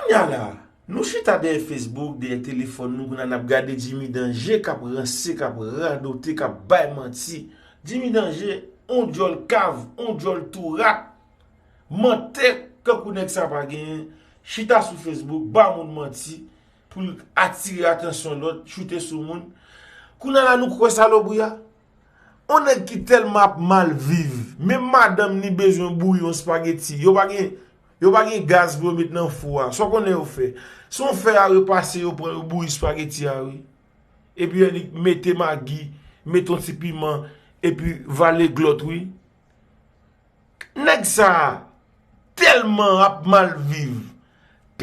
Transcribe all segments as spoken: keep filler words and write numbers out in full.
Kounye a la, nou chita dèyè Facebook, dèyè telefòn nou, kounye a n ap gade Jimmy Danje k ap ranse, k ap radote, k ap bay manti. Jimmy Danje, on djòl kav, on djòl tou rat. Mantè, kankou nèg sa pa genyen, chita sou Facebook, ba moun manti, pou l atire atansyon lòt, choute sou moun. Kounye a la, nou kwè salopri a? On nèg ki tèlman ap mal viv, menm madanm li bezwen bouyi yon spageti, yo pa gen, yo pa gen gaz pou yo met nan fou a. Sa w konnen yo fè? Se yon fè a repase, yo pran, yo bouyi spageti a, wi. Epi annik mete magi, mete yon ti piman, epi vale glòt, wi. Nèg sa a tèlman ap mal viv.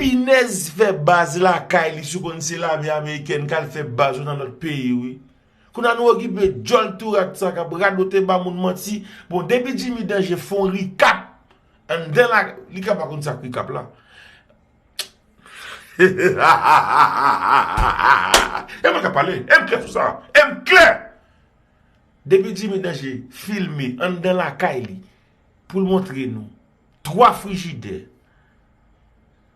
Pinèz fè baz lakay li, si w konn se lame amerikèn k al fè baz yo nan lòt peyi, wi. Kounye a nou okipe djòl tou rat sa k ap radote ba moun manti. Bon, depi Jimmy Danje fè yon recap anndan la, li ka pa konn sa k recap la. E mwen ka pale, e m klè sou sa, e m klè. Depi Jimmy Danje filme anndan lakay li pou l montre nou twa frijidè,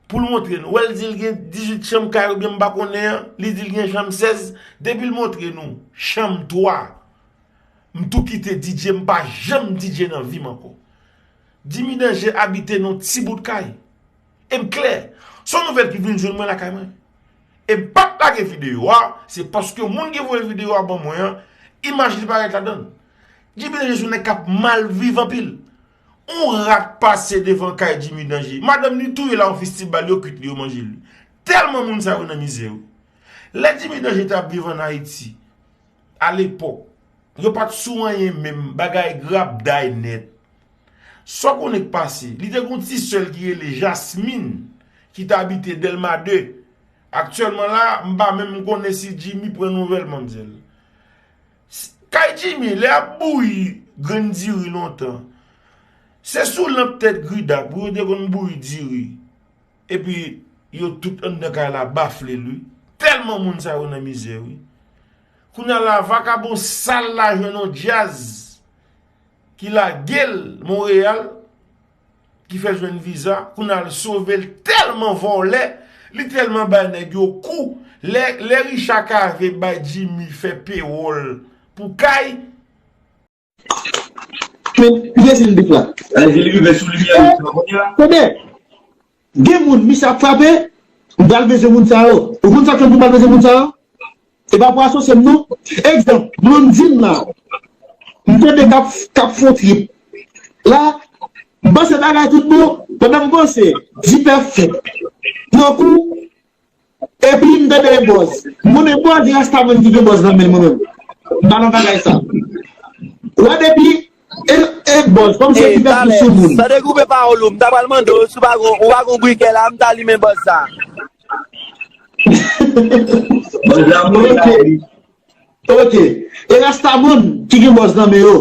pou l montre nou, wè l di l gen dizuit chanm kay oubyen m pa konnen an, li di l gen chanm sèz, depi l montre nou chanm twa, m tou kite D J, m pa janm D J nan vi m ankò. Jimmy Danje abite nan ti bout kay. E m klè, se yon nouvèl ki vin jwenn mwen lakay mwen. E m pa t lage videyo a, se paske moun ki voye videyo a ban mwen an, imaj li parèt ladan l. Jimmy Danje se yon nèg k ap mal viv anpil. On rat pase devan kay Jimmy Danje. Madanm li touye la, yon fistibal, yo kwit li, yo manje li. Tèlman moun sa yo nan mizè, wi. Lè Jimmy Danje t ap viv ann Ayiti, alepòk, yo pa t sou anyen menm, bagay grabday nèt. Sa w konnen k pase? Li te gen yon ti sè l ki rele Jasmine, ki t abite Dèlma de. Aktyèlman la, m pa menm konnen si Jimmy pran nouvèl manmzèl. S-, kay Jimmy, lè y ap bouyi grenn diri lontan, se sou lanp tèt grida pou yo te konn bouyi diri. Epi, yo tout anndan kay la bafle l, wi. Tèlman moun sa yo nan mizè, wi. Kounye a la, vakabon sal la jwenn yon djaz ki lage l Monreyal, ki fè l jwenn viza. Kounye a l sove l tèlman vòlè, li tèlman bay nèg yo kou. Lè, lè Richard Cavé bay Jimmy fè pewòl pou kay, Men, li te sil bif la. Anjeli rive sou limyè li, sa kounye a. Tande, gen moun, misye ap frape, m pral bezwen moun sa yo. Ou konn sa k fè m di m pral bezwen moun sa yo? E pa pou asosye m non. Egzanp, Blondine la, m tande k ap, k ap fè yon trip. La, m panse bagay tout bon, pandan m panse, Dipèfèk pran kou, Epi m tande e bòz. M konnen bòz, e Rastaman ki gen bòz nan men l mwen menm. M pa nan bagay sa. Ou wè depi e, e bòz, kòmsi yo ki fè plis sou moun. San dekoupe pawòl ou, m ta pral mande w si w pa gon, ou pa gon brikè la, m ta limen bòz sa. Bòz la mwen la wi. Ok. E Rastaman ki gen bòz nan men yo.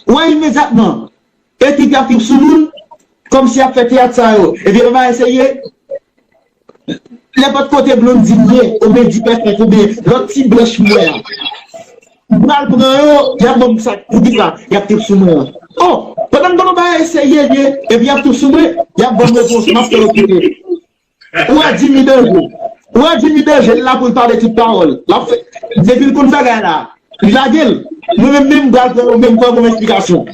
Ou wè imedyatman. Epi y ap trip sou moun, kòmsi y ap fè teyat sa yo. Epi yo pa eseye. Nenpòt kote Blondine ye, oubyen Dipèfèk, oubyen lòt ti blanch m wè a. M pral pran yo, y ap ban m sa, pou ki sa, y ap trip sou mwen an. Oh, pandan m pa eseye byen, epi y ap trip sou mwen, y ap ban m repons, m ap fè yo kite. Ou wè Jimmy Danje. Ou wè Jimmy Danje, l la pou l pale tout pawòl. L ap fè, depi l konn bagay la, li lage l. Mwen menm, menm m pral pran yo, menm fè yo ban m esplikasyon.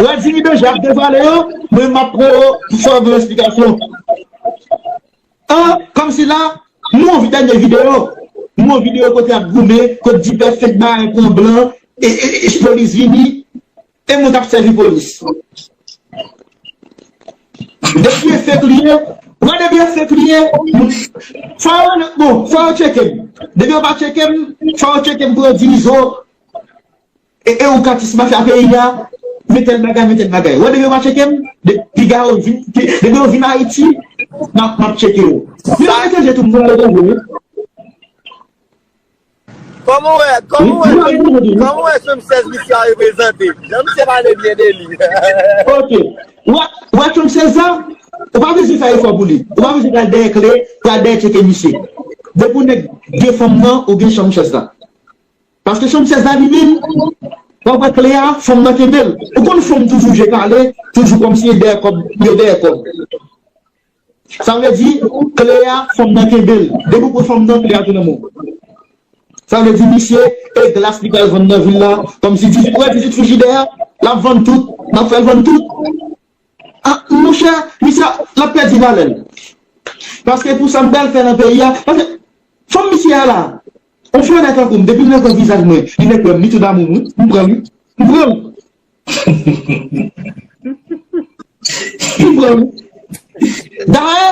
Ou wè Jimmy Danje ap devwale yo, mwen menm m ap pran yo pou fè yo ban m esplikasyon. An, kòmsi la, m wè yon dènye videyo. M wè yon videyo kote y ap goumen, kote Dipèfèk bay pran blan, e, e, e polis vini. E moun k ap sèvi polis. Depi e fake li ye, mwen depi e fake li ye, fò yo, bon, fò yo tcheke m. Depi yo pa tcheke m, fò yo tcheke m pou yo di Izo, e, e ou k atis mafya peyi a, men tèl bagay, men tèl bagay. Wè depi yo pa tcheke m, de, piga yo vin, depi yo vin Ayiti, m ap, m ap tcheke yo. Men yo etranje tou, m pran yo etranje wi. Kòman w wè, kòman w wè, kòman w wè Chanm sèz misye a reprezante? Jan misye pale byen de li. Ok. Ou wè, ou wè Chanm sèz la, ou pa bezwen fè efò pou li. Ou pa bezwen pral dèyè kle, pral dèyè tcheke misye. Depi w nèk gen fanm nan, ou gen Chanm sèz la. Paske Chanm sèz la li menm, w ap wè kle a, fanm nan kenbe l. Ou konn fanm toujou je kale, toujou kòmsi yo dèyè kòb, yo dèyè kòb. Sa vle di, kle a, fanm nan kenbe l. Depi w pran fanm nan, kle a tou nan men w. Sa vle di, misye, e glas li pral vann nan vil la. Kòmsi, ou wè dizuit frijidè a, l ap vann tout. L ap fè l vann tout. Ah, monchè, misye, l ap pèdi valè l. Paske pou sa m pral fè nan peyi a, paske fanm misye a la, yon flannè tankou m, depi l nan vizaj mwen, li nèk wè m, li tou damou m, wi. M pran l, wi. M pran l. M pran l. Dayè,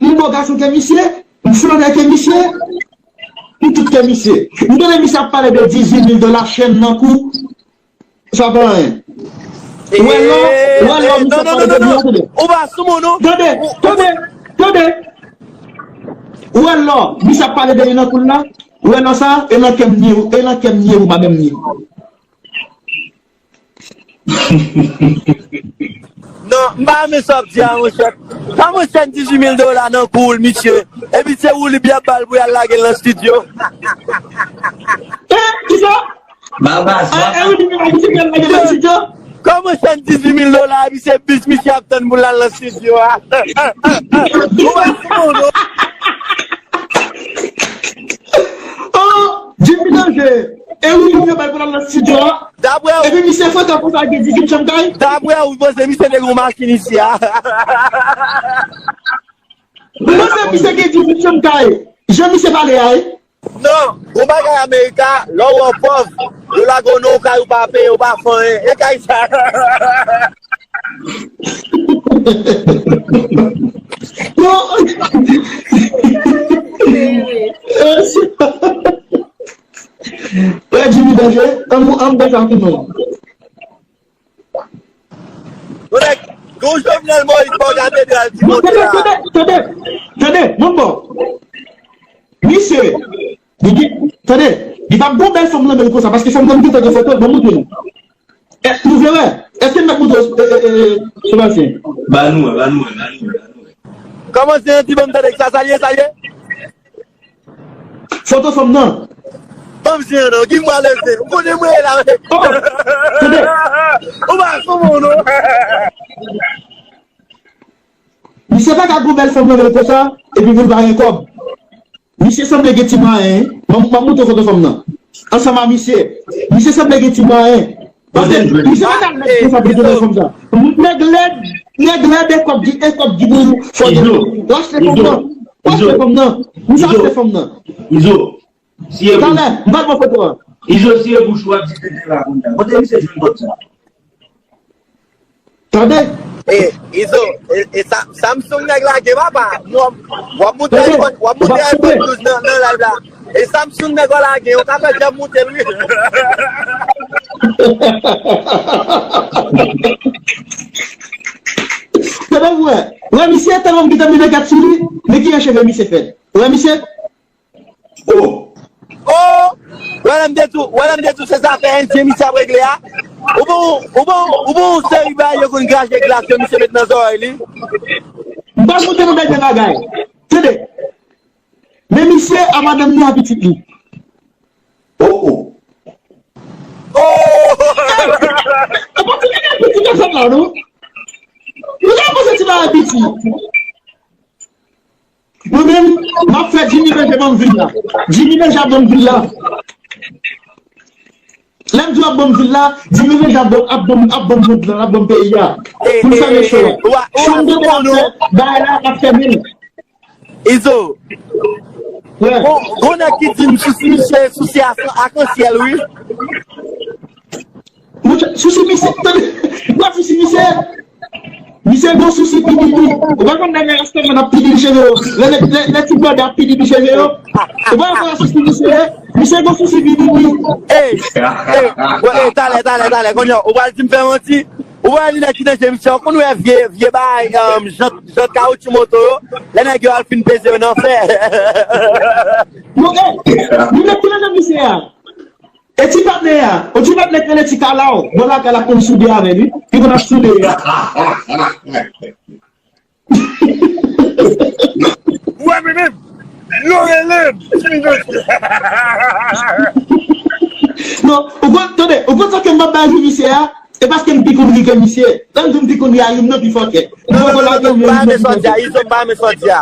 m bo gason ke misye, m flannè ke misye, m tout ke misye. M tande misye ap pale de dizuit mil dola chèn nan kou. Sa pa anyen. Ou wè lò, ou wè lò, misye ap pale de li an, tande. Ou pa sou moun, non. Tande, tande, tande. Ou wè lò, misye ap pale de li nan kou l la. Ou wè lò sa, e nan kè m nye ou, e nan kè m nye ou, pa menm nye. Non, m pa renmen sa w ap di a, monchè. Kòman chèn dizuit mil dola nan kou l, misye? Epi se ou li byen bal pou y al lage l nan estidyo. Eh, kisa? Babas, ah, eh, wi, li byen lage l nan estidyo. Kòman chèn dizuit mil dola, epi se bis misye ap tann pou l al nan estidyo a? Ou pa sou moun, non. Oh, Jimmy Danje. E wi, li byen bal pou l al nan estidyo a. Dapre w. Epi misye frekan konsa, gen dizuit chanm kay. Dapre w, ou panse misye te gen yon machin isi a? Ou panse misye gen dizuit chanm kay? Jan misye pale a, wi. Non, yon bagay Amerika, lè w pòv, yo lage w nan yon kay ou pa peye, ou pa fè anyen. E kay sa. Non. Wè, Jimmy Danje, an m, an m deja fini. Konnen, gon Jovenel Moïse bò katedral ti monte la. Tande, tande, tande, tande, moun bò. Misye, li gen, tande, li p ap gon bèl fanm nan men l konsa, paske fanm nan m gentan gen foto l, ban m montre nou. Eh, nou vle wè? Èske m mèt montre, eh, eh, eh, Sebastien? Ba nou wè, ba nou wè, ba nou wè, ba nou wè. Kòmanse yon ti ban m tande sa, sa l ye, sa l ye? Foto fanm nan. Ban m zen an non, ki mwa leve. Ou konnen mwen ye la. Oh, tande. Ou pa sou moun non. Misye pa ka gon bèl fanm nan men l konsa, epi pou l pa gen kòb. Misye sanble gen ti mwayen, wi. M, m ap montre foto fanm nan. Ansanm a misye. Misye sanble gen ti mwayen. Paske misye pa ka lèd konsa pou l tounen fanm sa. Nèg lèd, nèg lèd e kòb ki, e kòb ki pou fò gen. Izo, w achte fanm nan. W achte fanm nan. Misye achte fanm nan. Izo, si e bouch. Talè, m pral pran foto a. Izo, si e bouch ou ap di tenten la kounye a. Kote misye jwenn kòb sa? Tande? E, Izo, e, e sa, Samsung nèg lage, papa. W ap, w ap moute iPhone, w ap moute iPhone douz nan, nan live la. E Samsung nèg w lage, yo ka fè djab moute l, wi. Tande, frè. Wè, misye tèlman ki tande nèg ap sou li, men kijan cheve misye fèt. Wè, misye. Oh! Oh! Wè lè m te tou, wè lè m te tou se zafè endyen misye ap regle a. Ou bon, ou bon, ou bon yon seri bagay yo konn krache glas yo misye met nan zòrèy li. M pral montre nou dènye bagay. Tande. Men misye a madanm li a pitit li. Oh, oh. Oh! E pa ti nèg ap pitit nan zòn la, non? Nou ta panse ti bagay piti. Mwen menm, m ap fè Jimmy Danje ban m vil la. Jimmy Danje ap ban m vil la. Lè m di w ap ban m vil la, Jimmy Danje ap ban, ap ban, ap ban m mond lan, ap ban m peyi a. Pou n fèmen cho a. Cho m tande ap fè, bagay la ap fèmen. Izo. Gon, gon nèg ki di m sousi misye, sousi a, akansyèl, wi. Monchè, sousi misye, tande, pa sousi misye. Misye gon sousi pididi. Ou pa konn lè nèg rastaman ap pididi cheve yo. Lè, lè, lè, lè ti blòdè ap pididi cheve yo. Ou pa konn sousi misye ye. Misye gon sousi pididi. Ey, ey, bon, ey, talè, talè, talè. Kounye a, ou pral di m fè manti. Ou pral di nèg ki nan je misye. Ou konn wè vye, vye bagay, um, jant, jant kawotchou moto yo. Lè nèg yo al fin peze yo nan fè. Bon, ey, nou met ki nan je misye a. E ti patnè a, yon ti patnè k rele Ti Kalaw, bò lakay la konn soude avè li, li konn ap soude. Ou wè menm, yo rele m, Jimmy Danje. Non, ou konn, tande, ou konn sa ke m ap bay jou misye a? E paske m pi konn ri ke misye. Lè m di m pi konn ri a rim nan pi fò kè. M poko lage m yo rim nan pi fò kè. Izo, m pa renmen sa w di a.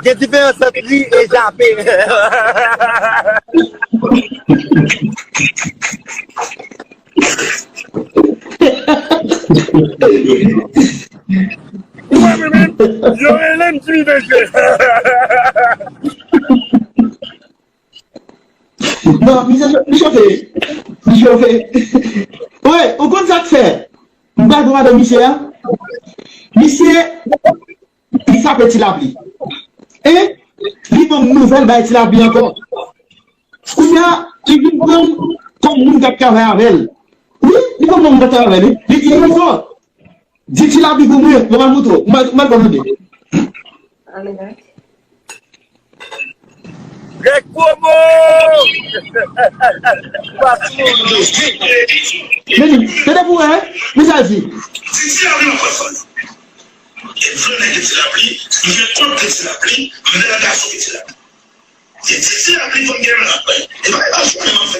Gen diferans ant ri e jape. Ou wè mwen menm, yo rele m Jimmy Danje. Non, misye cho- li chofe. Li chofe. Wi, ou konn sa k fè? M pral pran madan misye a. Misye, li frape Ti Lapli. E li ban m nouvèl bay Ti Lapli ankò. Kounye a, li vin pran m kòm moun k ap travay avè l. Wi, li pran m kòm moun k ap travay avè l, wi. Li di, Izo, di Ti Lapli pou mwen, mwen pral montre w. Mwen, mwen pral tande. Greg Promo! Pas moun. Men, tande pou wè, men sa l di. Di Ti Lapli mwen pral fann. E vre nèg Ti Lapli, m gen kont Ti Lapli, m vle nan gason Ti Lapli. Se Ti Lapli fanm ki renmen l ap bay. E pa, e pa jwè m ap fè.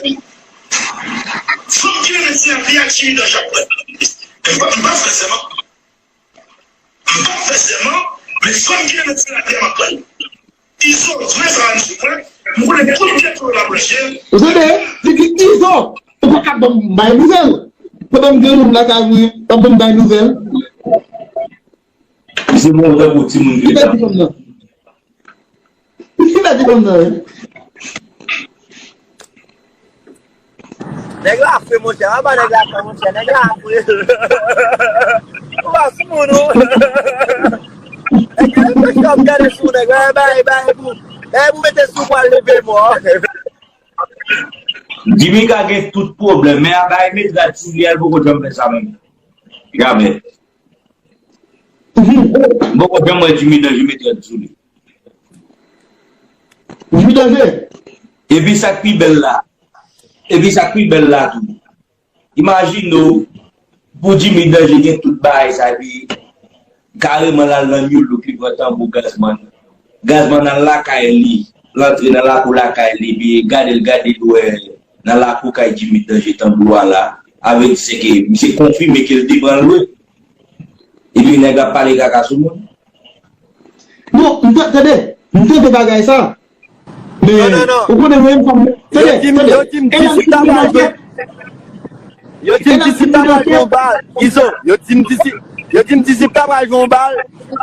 Fanm ki renmen Ti Lapli ak Jimmy Danje ap bay. E m pa, m pa fè sèman. M pa fè sèman, men fanm ki renmen Ti Lapli ap bay. Izo, vre sa a, m sou mwen. M konnen tout ghetto yo la branche. Ou tande? Li di Izo, ou pa ka ban m bay nouvèl. Pandan m gen moun lakay mwen, w ap ban m bay nouvèl. Se bon, tankou timoun ki pèdi fanm nan. Li pèdi fanm nan, wi. Nèg la fre, monchè. Apa nèg la fre, monchè. Nèg la fre. Ou pa sou moun, ou. Nèg la fre, ap gade sou nèg la. Bay, bay, pou, bay, pou mete sou pral leve mò. Jimmy ka gen tout pwoblèm, men a bay metra ti li a, l poko janm fè sa menm. Jamè. M poko janm wè Jimmy Danje mete lòd sou li. Jimmy Danje. Epi sa k pi bèl la, epi sa k pi bèl la tou, imajine w pou Jimmy Danje gen tout bagay sa, epi kareman l al nan New Look, li pran tanbou Gazman. Gazman al lakay li, l antre nan lakou lakay li, epi gade l, gade l wè nan lakou kay Jimmy Danje tanbou a la, avè di se ke misye konfime ke l te pran l vre. Epi nèg ap pale kaka sou moun. Non, m t-, tande, m tande bagay sa. Men, ou konnen mwen menm fanm, tande, tande. Yo di m Disip ta pral jwe. Yo di m Disip ta pral jwe yon bal. Izo, yo di m Disip, yo di m Disip ta pral jwe yon bal.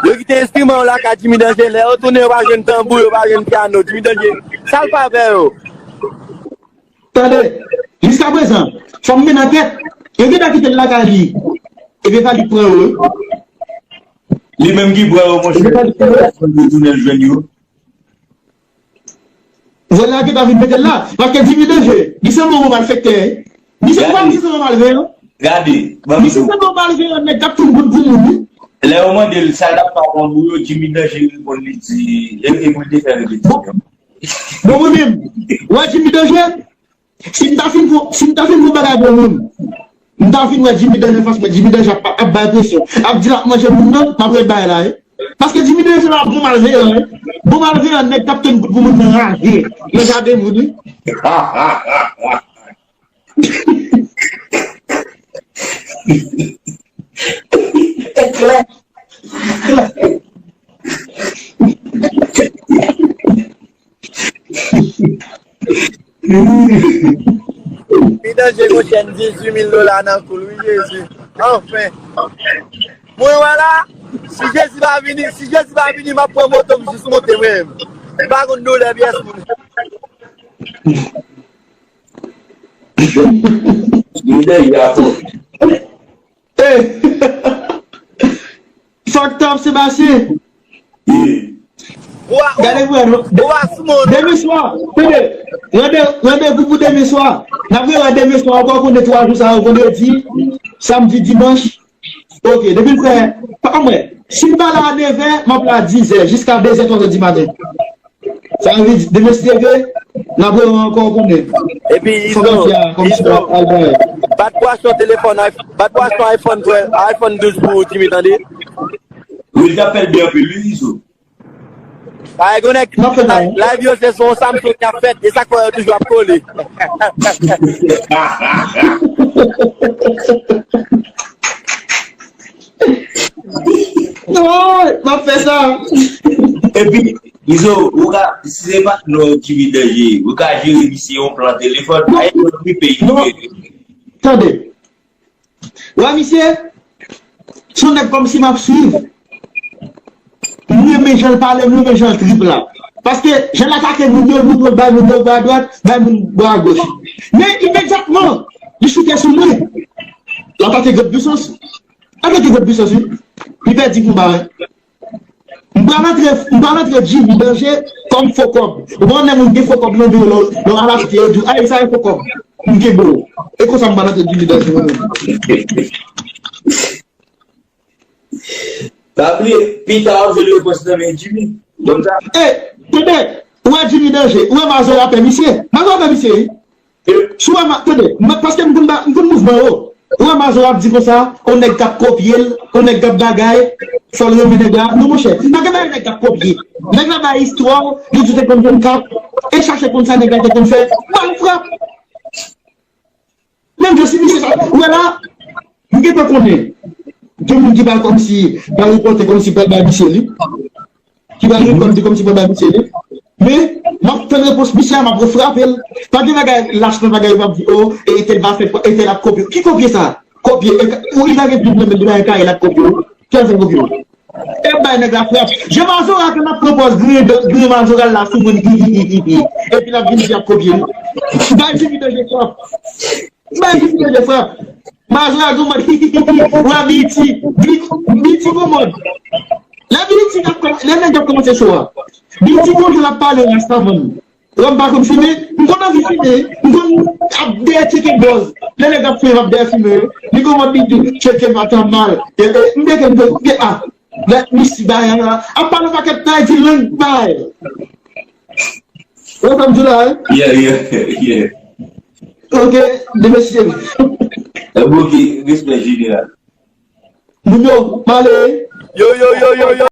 Yo kite enstriman yo lakay Jimmy Danje. Lè yo tounen, yo pa jwenn tanbou, yo pa jwenn pyano. Jimmy Danje, sa l fè avè yo? Tande, jiskaprezan, fò m mennen ankèt. Yo gentan kite l lakay li. Epi e pa li k pran yo, wi. Li menm ki pran yo, monchè. Epi e pa li k pran yo. Yo tounen l jwenn yo. Vòlè a gentan vin mete l la. Paske Jimmy Danje, li sanble yon malfektè, wi. Li sanble, li sanble yon malveyan. Gade, ban m di w. Li sanble yon malveyan, nèg k ap touye moun pou moun, wi. Lè yo mande l sa l t ap fè ak tanbou yo, Jimmy Danje reponn, li di, e, e pou l te fè repetisyon. Bon, mwen menm, ou wè Jimmy Danje, si m ta fin fè, si m ta fin fè yon bagay pou yon moun, m ta fin wè Jimmy Danje anfas mwen, Jimmy Danje ap, ap bay presyon, ap di l ap manje moun nan, m ap ret bay la, wi. Paske Jimmy Danje la bon malveyan, wi. Bon malveyan, nèg k ap tann kout pou moun nan raje nan jaden moun, wi. E klè. Jimmy Danje gon chèn dizuit mil dola nan kou l, wi, Jezi. Anfen. Mwen wè la, si Jezi pa vini, si Jezi pa vini, m ap pran moto m jis monte mwen menm. M pa konn doulè pyès moun. Jimmy Danje a fò. Ey! Fucked up, Sebastien! Gade pou wè non. Demen swa, tande, rande-, randevou pou demen swa. N ap rewè demen swa ankò, konnen twa jou sa yo, vandredi, samdi, dimanch. Ok, depi l fè, pa mwen, si m pa la a nevè, m ap la a dizè, jiska dezè, twazè di maten. Sa vle di, demen si Dye vle, n ap rewè ankò, ou konnen. Epi, Izo, Izo, bat pou achte yon telefòn, iPh-, bat pou achte yon iPhone twelve, iPhone douz pou Jimmy, tande? Wi, l t ap fè l byen anpil, wi, Izo. Bagay gen nèg ki live yo se sou Samsung y ap fèt, e sa k fè yo toujou ap kole. Non, m ap fè sa. Epi, Izo, ou ka, si se pa non Jimmy Danje, ou ka jere misye yon plan telefòn, pa yon peyi. Tande. Wè misye, se yon nèg kòmsi m ap swiv. M renmen jan l pale, m renmen jan l trip la. Paske jan l atake moun yo, l montre l bay moun yo bò adwat, bay moun bò agoch. Men imedyatman, li choute sou mwen. L atake Grande Puissance. Atake Grande Puissance, wi. Li pèdi konba, wi. M pral antre, m pral antre Jimmy Danje kòm fo kòb. Ou konn lè moun gen fo kòb nan biwo lè w al achte yo di w, ay, sa e fo kòb. M kenbe w. E konsa m pral antre Jimmy Danje mwen menm. Pa bliye, pita w ap jwenn repons nan men Jimmy. Konn sa? E, tande, ou wè Jimmy Danje, ou wè Mazora pè misye. Mazora pè misye, wi. Si w wè, tande, paske m konn mouvman yo. Ou wè Mazora ap di konsa, yon nèg k ap kopye l, yon nèg k ap bagay, fò l renmen nèg la. Non, monchè, pa gen bagay nèg k ap kopye. Nèg la bay istwa w, li di w te konn jwenn kat, e chache konn sa nèg la te konn fè, ba l frap. Menm jan si misye sa, ou wè la, m gentan konnen. Gen moun ki pral kòmsi, pral repòte kòmsi pral bay misye li. Ki pral repòte kòmsi pral bay misye li. Men, m ap tann repons misye a, m ap refrape l. Pa gen bagay lach nan bagay yo p ap di, o, e tèl va fè, e tèl ap kopye. Ki kopye sa? Kopye, e, ou li pa gen plim nan men, li pa gen kaye l ap kopye. Kiyès ki kopye? E bay nèg la frap. Jan Mazora ke m ap pran pòz griyen griyen Mazora la sou moun ki ki ki ki ki. Epi l ap vin di ap kopye m. Bay Jimmy Danje frap. Bay Jimmy Danje frap. Mazora gwo mòd hi hi hi hi. Wa Biti. Biti gwo mòd. Lè Biti ap lè nèg ap kòmanse cho a. Biti gon jan l ap pale Rastaman. Wè m pa konn fimen, m konn anvi fimen, m konn ap dèyè tcheke bòz. Lè nèg ap fè m ap dèyè fimen, li konn ap di tcheke m ata mal. M deke m deke a. Lè misi bay a, ap pale pakèt tay di lang bay. Wè sa m di la, hein? Yeah, yeah, yeah. Ok, de mesye. Ok, respè jeneral. Moun yo, m ale. Yo, yo, yo, yo, yo,